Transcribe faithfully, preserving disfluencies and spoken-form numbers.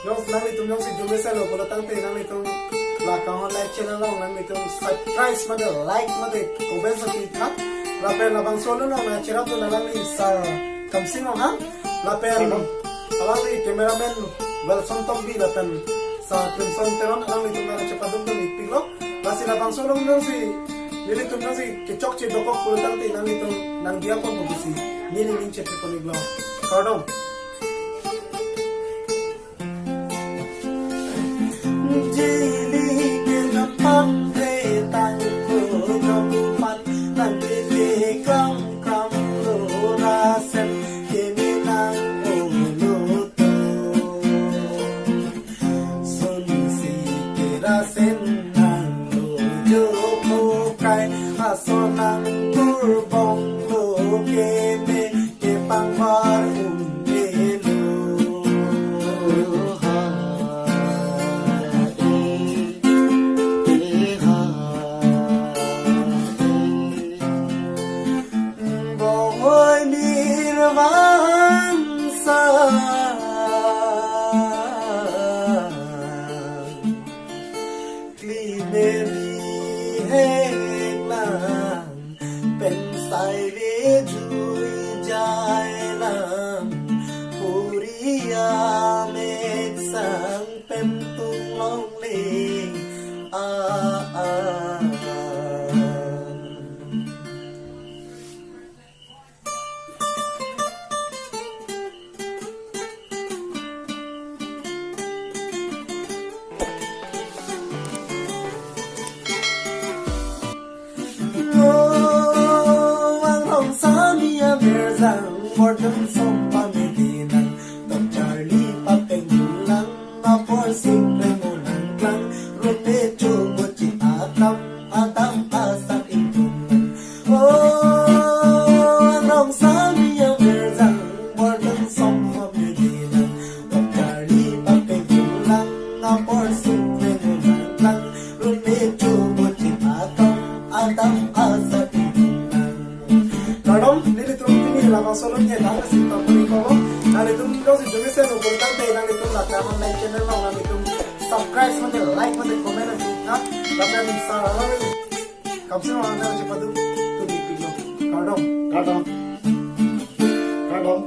Jong, nanglitum jongsi jumeselo pulo tangte nanglitum la Kanghon Live channel along nanglitum subscribe mate, like mate, comment mate tha. Lapen labangso along nang cherapdun alangli Sir Kamsing Ronghang. Lapen alangli cameraman Wilson Tokbi lapen Sir Crimson Teron, alanglitum nang chepadun dun ikpiklo. Lasi labangso along jongsi nelitum jongsi kechokche dokok pulo tangte nanglitum nangdiya pon pusi neli ning chepikon iklo. Kardom. Jili ke napan re tang lo napan nang ke kam kam lo rasen ke menang ulo to. Sunsi ke rasen nang lo jo po kai aso nang kurbong lo ke me ke pangvar un elo. Ha, e, e, ha, e. Bongoi nirvan sa. Klime bihek lang, pen sai vejui jai lang, puriya mek sang pen tung long ling a a. Lo ang rong sami aver jang, bordem som pamedinan, tok charli papeng lang, apor sing reng ulang klang, rute chugo chi atam, atam asap ingtun. Oh, ang rong sami aver jang, bordem som pamedinan, tok charli papeng lang, apor sing reng ulang klang, rute chugo chi atam, atam asap ingtun. Kardom, nelitum pini labangso along ke dam si ta puri ko. Nanglitum jongsi jumeselo pulo tangte nanglitum la Kanghon Live channel along nanglitum subscribe mate, like mate, comment mate tha. Lapen Sir Kamsing Ronghang nang chepadun dun ikpiklo. Kardom. Kardom. Kardom.